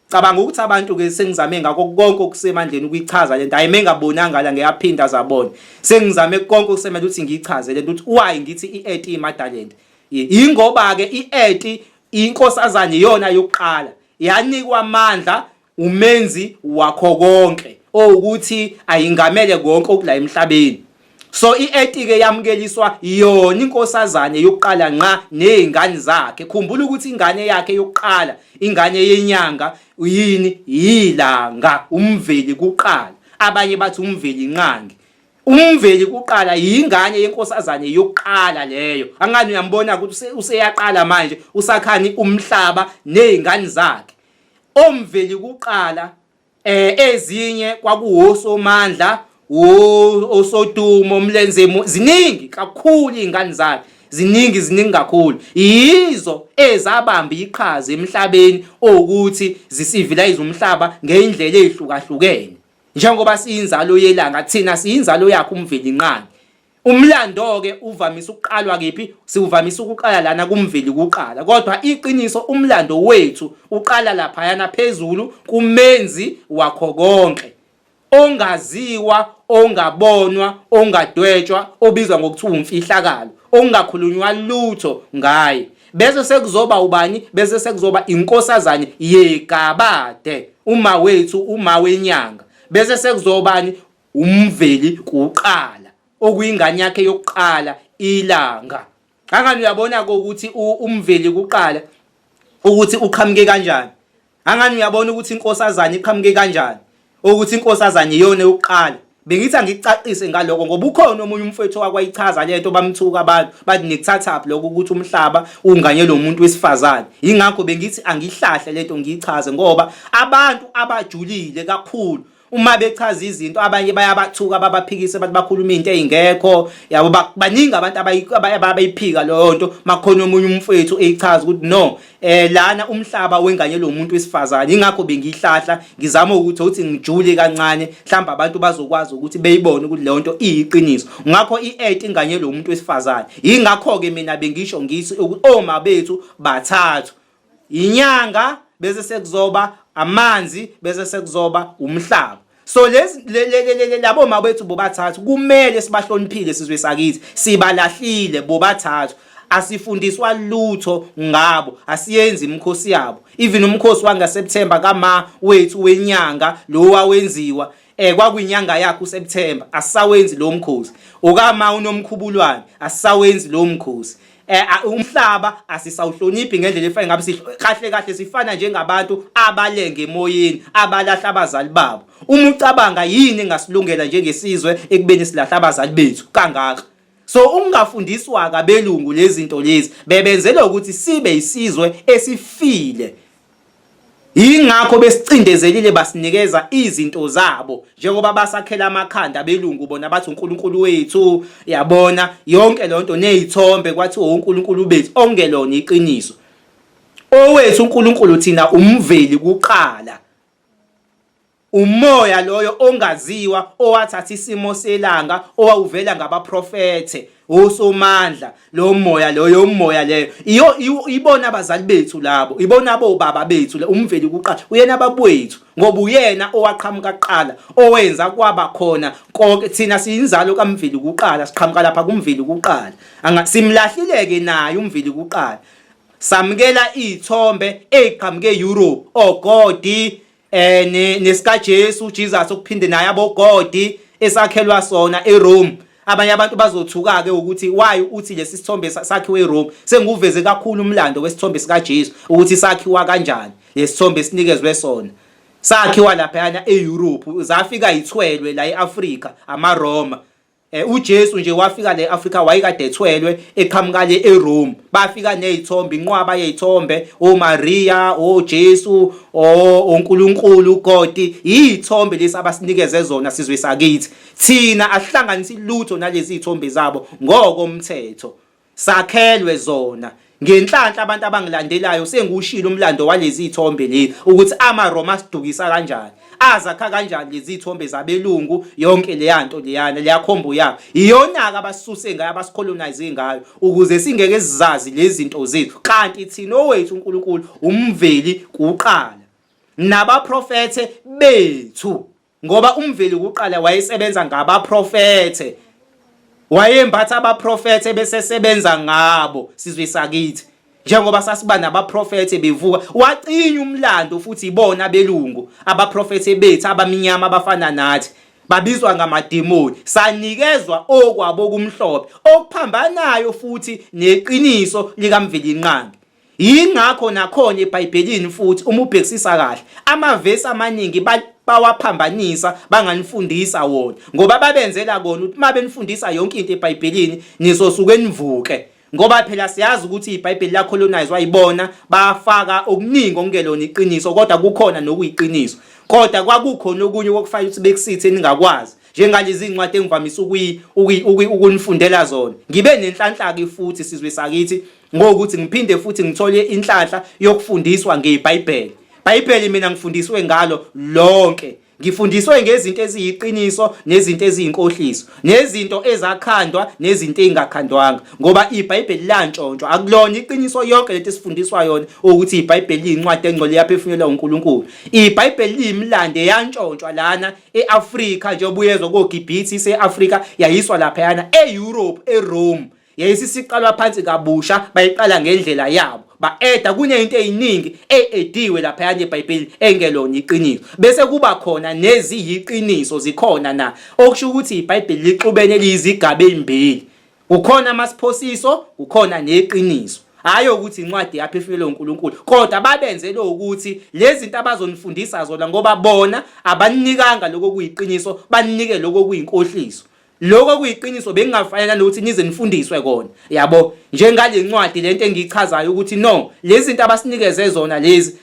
Cabanga ukuthi abantu ke sengizame ngakho konke okusemandleni ukuyichaza lento hayi mengabonanga la ngiyaphinda zabona sengizame konke okusemandleni ukuthi ngiyichaze lento ukuthi why ngithi i-earth imadalend ingoba ke i-earth inkosazane iyona yokuqala yanikwa amandla umenzi wakho konke owukuthi ayingamele konke okula emhlabeni So i-etike yamukeliswa yona inkosazane yokuqala nqa nezingane zakhe. Khumbula ukuthi ingane yakhe yokuqala, ingane yenyanga yini? Yilanga, umveli kuqala. Abanye bathi umveli nqangi. Umveli kuqala yingane yenkosazane yokuqala leyo. Angani uyambona ukuthi useyaqala manje usakhani umhlaba nezingane zakhe. Omveli kuqala Eh ezinye kwakuwosomandla, osodumo, umlenze ziningi kakhulu izingane zakhe. Ziningi ziningi kakhulu. Yizo ezabamba iqhaza emhlabeni okuthi zisivilize umhlaba ngeindlela ezihlukahlukene. Njengoba siyinzalo yelanga thina siyinzalo yakhe uMvelinqangi. Umlando-ke uvamise ukuqalwa kephi? Siwuvamise ukuqala lana kuMveli kuqala. Kodwa iqiniso umlando wethu uqala laphayana phezulu kumenzi wakho konke. Ongaziwa, ongabonwa, ongadwetshwa, obizwa ngokuthiwa umfihlakalo, okungakhulunywa lutho ngaye. Bese sekuzoba ubani? Bese sekuzoba inkosazane yegabade, uma wethu, uma wenyanga. Bese sekuzobani? Umveli kuqala okuyingane yakhe yokuqala ilanga. Angani uyabona ke ukuthi umveli kuqala ukuthi uqhamuke kanjani. Angani uyabona ukuthi inkosazane iqhamuke kanjani. Ukuthi inkosazane iyona yokuqala. Bengithi angikucacise ngaloko ngoba ukhona omunye umfowethu owakwayichaza lento bamthuka abantu bathi nikuthathaphi lokho ukuthi umhlaba unganye lo muntu wesifazane. Yingakho bengithi angihlahle lento ngiyichaze ngoba abantu abajulile kakhulu uma bechaza izinto abanye bayabathuka babaphikise bathi bakhuluma into eyingekho yabo baningi abantu abayiphika leyo nto makhona omunye umfowethu eyichaza ukuthi no eh lana umhlaba wenganyelwe umuntu wesifazane ingakho bengiyihlahla ngizama ukuthi uthi ngijule kancane mhlawumbe abantu bazokwazi ukuthi beyibone ukuthi leyo nto iyiqiniso ngakho i-8 inganyelwe umuntu wesifazane ingakho ke mina bengisho ngithi ukuthi oma bethu bathathu inyanga bese sekuzoba amanzi bese sekuzoba umhlaba so lezi labo mabethu bobathathu kumele sibahloniphile sizwe sakithi sibalahlile bobathathu asifundiswa lutho ngabo asiyenzi imikhosi yabo even umkhosi wangaSeptember kama wethu wenyanga lo wawenziwa eh kwakwinyanga yakhe uSeptember asisawenzi lo mkhosi okama unomkhubulwane asisawenzi lo mkhosi eh umhlaba asisawuhloniphi ngendlela efanele ngabe kahle kahle sifana njengabantu abalenge emoyeni abalahla abazali babo uma ucabanga yini engasilungela njengesizwe ekubeni silahla abazali bethu kangaka so ukungafundiswa kabelungu lezi zinto lezi bebenzela ukuthi sibe isizwe esifile Yingakho besicindezelile basinikeza izinto zabo njengoba basakhela amakhanda abelungu bona bathi uNkulunkulu wethu yabona yonke lonto nezithombe kwathiwa uNkulunkulu bethu ongelona iqiniso owethu uNkulunkulu thina umveli kuqala. Umoya loyo ongaziwa owathatha isimo selanga owawuvela ngabaprofethe osomandla lo moya loyo umoya leyo iyo ibona abazali bethu labo ibona bobaba bethu le umveli kuqala uyena babwethu ngoba uyena owaqhamuka kuqala owenza kwaba khona konke thina siyinzalo kamveli kuqala siqhamuka lapha kumveli kuqala anga simlahlileke naye umveli kuqala samukela izithombe eziqhamuke eEurope ogodi eh nesikaJesu Jesus okuphinde naye abogodi esakhelwa sona eRome abanye abantu bazothuka ke ukuthi why uthi lesi sithombe sakhiwe eRome senguveze kakhulu umlando wesithombe sikaJesu ukuthi sakhiwa kanjani lesithombe sinikezwe sona sakhiwa laphayana eEurope zafika ithwelwe la eAfrica amaRoma Eh, uJesu nje wafika le Africa wayekade ethwelwe eqhamuka le eRome bafika nezithombe inqwaba yezithombe oMaria oJesu oNkulunkulu uGod izithombe lesi abasinikeze zona sizwe sakithi thina asihlanganisi lutho nalezi zithombe zabo ngokomthetho Sakhelwe zona. Ngenhlanhla abantu abangilandelayo sengiwushilo umlando walezi zithombe lezi ukuthi amaRoma asidukisa kanjani. Azakha kanjani lezi zithombe zabelungu yonke leyanto leyana leyakhombo yabo. Iyona-ke abasisuse ngayo abasicolonize ngayo ukuze singeke sizazi lezi zinto zethu. Kanti thina owethu uNkulunkulu umveli kuqala. Nabaprofethe bethu. Ngoba umveli kuqala wayesebenza ngabaprofethe. Wayembatha abaprofethe bese sebenza ngabo sizwe sakithi. Njengoba sasiba nabaprofethe bevuka wacinya umlando futhi ibona abelungu abaprofethe bethu abamnyama abafana nathi babizwa ngamademoni sanikezwa okwabo kumhlophe okuphambanayo futhi neqiniso likaMvelinqangi Yingakho nakhona eBhayibhelini futhi uma ubhekisisa kahle amavesi amaningi bawaphambanisa banganifundisa wona ngoba babenzela kona ukuthi uma benifundisa yonke into eBhayibhelini nizosuke nivuke ngoba phela siyazi ukuthi iBhayibheli lacolonizwa yibona bafaka okuningi okungelona iqiniso kodwa kukhona nokuyiqiniso kodwa kwakukhona okunye okufaka ukuthi bekusithe ningakwazi njengalezi zincwadi engivamise ukunifundela zona ngibe nenhlanhla-ke futhi sizwe sakithi ngokuthi ngiphinde futhi ngithole inhlanhla yokufundiswa ngeBhayibheli. Bhayibheli mina ngifundiswe ngalo lonke. Ngifundiswe ngezinto eziyiqiniso nezinto eziyinkohliso, nezinto ezakhandwa nezinto ezingakhandwanga, ngoba iBhayibheli lantshontshwa. Akulona iqiniso yonke lento esifundiswa yona ukuthi iBhayibheli liyincwadi engcwele yaphefumulelwa uNkulunkulu. IBhayibheli liyimilando eyantshontshwa lana e-Afrika njengoba uyezwa koGibhithe ise-Afrika yayiswa laphayana e-Europe eRome. Yayisisiqalwa phansi kabusha bayiqala ngendlela yabo ba-eda kuneyinto eziningi e-ediwe laphayana eBhayibhelini engelona iqiniso bese kuba khona neziyiqiniso zikhona na okusho ukuthi iBhayibheli lixubene liyizigaba ezimbili kukhona amasiphosiso kukhona neqiniso hayi ukuthi incwadi yaphefumulelwe uNkulunkulu kodwa babenzele ukuthi lezi zinto abazonifundisa zona ngoba bona abanikanga lokho kuyiqiniso banike lokho kuyinkohliso Lokho kuyiqiniso bengingafanele nokuthi nize nifundiswe kona. Yabo, njengale ncwadi lento engiyichazayo ukuthi no, lezi zinto abasinikeze zona lezi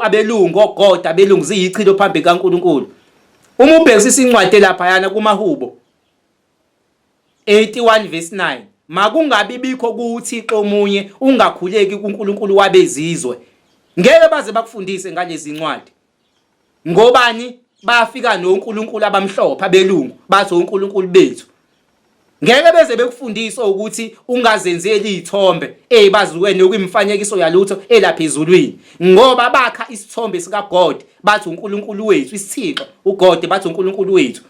abelungu ogoda abelungu ziyichilo phambi kaNkulunkulu. Uma ubhekisisa incwadi elaphayana kumahubo 81 verse 9 makungabi bikho kuThixo omunye ungakhuleki kuNkulunkulu wabezizwe. Ngeke baze bakufundise ngalezi ncwadi. Ngobani bafika noNkulunkulu abamhlophe abelungu bathi oNkulunkulu bethu. Ngeke beze bekufundise ukuthi ungazenzeli izithombe ezibaziwe nokuyimfanekiso yalutho elapha ezulwini ngoba bakha isithombe sikaGod bathi uNkulunkulu wethu isithixo uGod bathi uNkulunkulu wethu.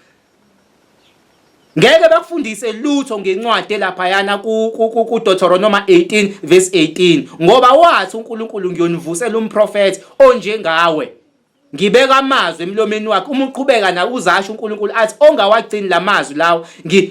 Ngeke bakufundise lutho ngencwadi elaphayana ku Deuteronomy 18 verse 18 ngoba wathi uNkulunkulu ngiyonivusela umprofethi onjengawe ngibeka amazwi emlomeni wakhe uma uqhubeka na uzasho uNkulunkulu athi ongawagcini lamazwi lawo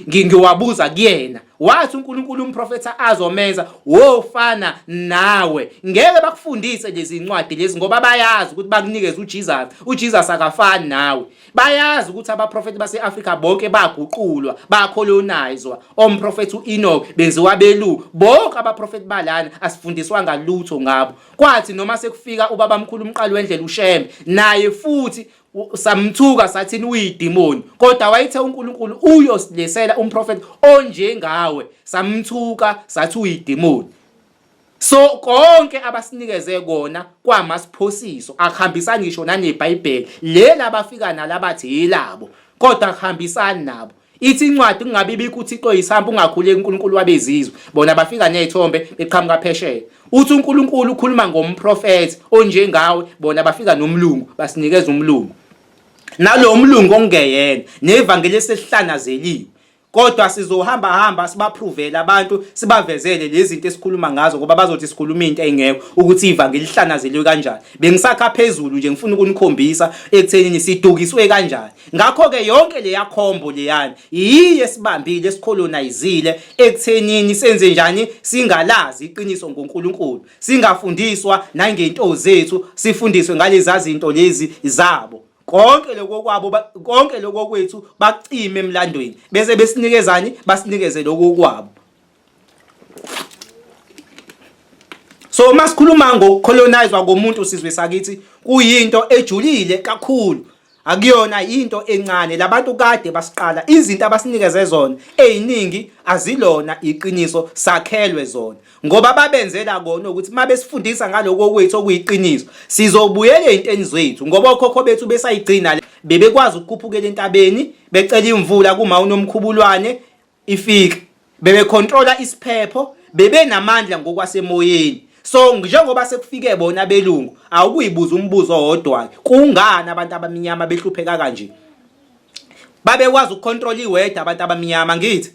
ngiwabuza kuyena wathi uNkulunkulu umprofetha azomenza wofana nawe ngeke bakufundise lezi incwadi lezi ngoba bayazi ukuthi bakunikeza uJesus uJesus akafani nawe Bayazi ukuthi abaprofethi base-Afrika bonke baguqulwa, bacolonizwa. Omprofethi u-Enoch benziwa belu. Bonke abaprofethi balana asifundiswanga lutho ngabo. Kwathi noma sekufika ubabamkhulu umqali wendlela uShembe, naye futhi samthuka sathini uyidimoni kodwa wayethe uNkulunkulu uyosilesela umprofethi onjengawe samthuka sathi uyidimoni. So konke abasinikeze kona kwamasiphosiso akuhambisani ngisho naneBhayibheli leli abafika nalo abathi yilabo kodwa akuhambisani nabo. Ithi incwadi kungabe ibikho uThixo yisampa ungakhuleki uNkulunkulu wabezizwe bona bafika nezithombe beqhamuka phesheya. Uthi uNkulunkulu ukhuluma ngomprofethi onjengawe bona bafika nomlungu basinikeza umlungu. Nalo mlungu okungeyena nevangeli esehlanazeliwe Kodwa sizohamba hamba sibapruvele abantu sibavezele lezi zinto esikhuluma ngazo ngoba bazothi sikhuluma into engekho ukuthi ivangeli lihlanazeliwe kanjani. Bengisakha phezulu nje ngifuna ukunikhombisa ekuthenini sidukiswe kanjani. Ngakho-ke yonke leya khombo leyani yiyo esibambile esikholonayizile ekuthenini senze njani singalazi iqiniso ngoNkulunkulu. Singafundiswa nangento zethu sifundiswe ngalezi zinto lezi zabo. Konke lokho kwabo konke lokho kwethu bakucime emlandweni bese besinikezani basinikeze lokho kwabo. So uma sikhuluma ngokucolonizwa komuntu sizwe sakithi kuyinto ejulile kakhulu. Akuyona into encane labantu kade basiqala izinto abasinikeze zona eziningi azilona iqiniso sakhelwe zona. Ngoba babenzela kona ukuthi uma besifundisa ngaloko kwethu okuyiqiniso, sizobuyela ey'ntweni zethu ngoba okhokho bethu besayigcina bebekwazi ukukhuphukela entabeni becela imvula kuma unomkhubulwane ifike. Bebekhontrola isiphepho, bebenamandla ngokwasemoyeni. So njengoba sekufike bona abelungu, awukuyibuza umbuzo owodwa-ke, kungani abantu abamnyama behlupheka kanje? Babekwazi ukukhontrola iweda abantu abamnyama ngithi.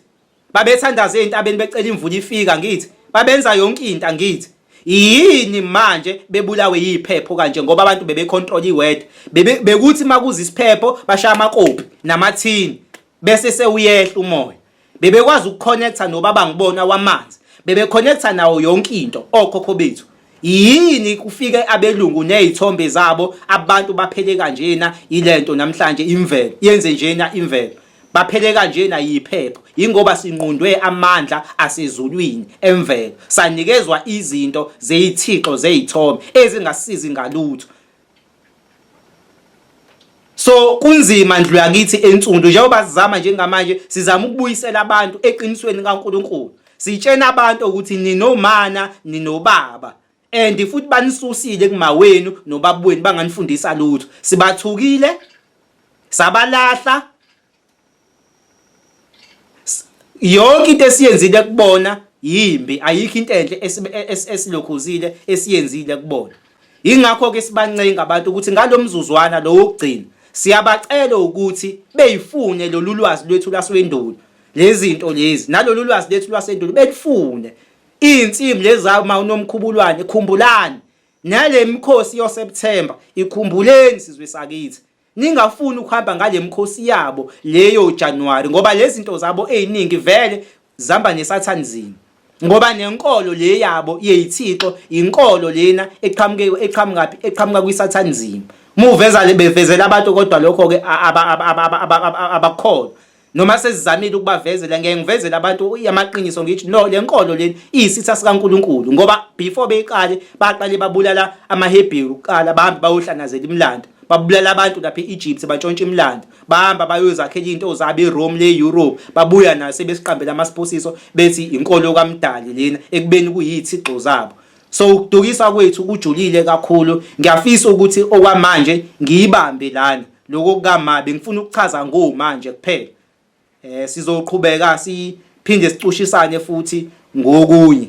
Babethandaza ezintabeni becela imvula ifika ngithi. Babenza yonke into angithi. Yini manje bebulawe yiphepho kanje ngoba abantu bebecontrol iweather. Bebe bekuthi makuza isiphepho bashaya amakopi namathini bese sewuyehla umoya. Bebekwazi ukuconnecta nobaba ngibona wamanzi. Bebeconnecta nawo yonke into okhokho bethu. Yini kufike abelungu nezithombe zabo abantu baphele kanjena ilento namhlanje imvelo yenze njena imvelo. Baphele kanjena yiphepho yingoba sinqundwe amandla asezulwini emvelo sanikezwa izinto zeyithixo zeyithombe ezingasizi ngalutho. So kunzima ndlu yakithi ensundu njengoba sizama njengamanje sizama ukubuyisela abantu eqinisweni kaNkuluNkulu. Sitshena abantu ukuthi ninomana ninobaba and futhi banisusile kumawenu nobabweni banganifundisa lutho. Sibathukile sabalahla yonke into esiyenzile kubona yimbi ayikho into enhle esilokhuzile esiyenzile kubona ingakho ke sibancenga abantu ukuthi ngalomzuzwana lo wokugcina siyabacela ukuthi beyifune lolu lwazi lwethu lwasendulo lezi zinto lezi nalolu lwazi lethu lwasendulo belifune iy'nsimbi lezi zama unomkhubulwane khumbulani nale mikhosi yoSeptember ikhumbuleni sizwe sakithi ningafuni ukuhamba ngale mkhosi yabo leyo January ngoba lezi zinto zabo eziningi vele zihamba nesathanism ngoba nenkolo le yabo yeyithixo inkolo lena eqhamuke eqhamukaphi eqhamuka kwisathanism muveza bevezela abantu kodwa lokho ke abakholwa noma sesizamile ukubavezela ngeke ngivezele abantu amaqiniso ngithi no le nkolo leni iyisitha sikaNkuluNkulu ngoba before beyiqale baqale babulala amaHebheru kuqala bahambe bayohlanazela imilando babulala abantu lapha e-Egypt batshontsha imilando bahamba bayozakhela into zabo eRome le Europe babuya nayo sebesiqambela amasiphosiso bethi inkolo kaMdali lena ekubeni kuyithixo zabo so ukudukisa kwethu kujulile kakhulu ngiyafisa ukuthi okwamanje ngiyibambe lana Lokho kukama bengifuna ukuchaza ngo manje kuphela. Eh sizoqhubeka siphinde sicushisane futhi ngokunye.